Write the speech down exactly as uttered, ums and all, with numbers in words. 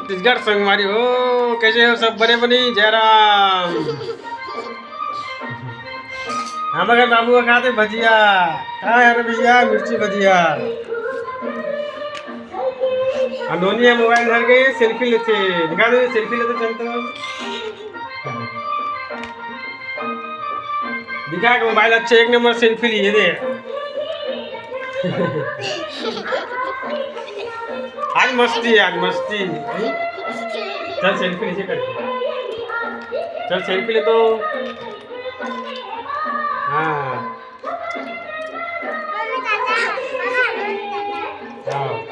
छत्तीसगढ़ संगवारी हो, कैसे हो सब? बने बनी, जय राम। हमर घर बाबू ह खाथे भजिया। का हे रे भैया? मिर्ची भजिया। अउ नोनी ह मोबाइल धर के सेल्फी लेथे। दिखा दे, सेल्फी लेथे, चल तो। दिखा के मोबाइल, अच्छा एक नंबर सेल्फी लिए दे। आज मस्ती है, आज मस्ती। चल सेल्फी नीचे कर। चल सेल्फी ले तो। हाँ। हाँ।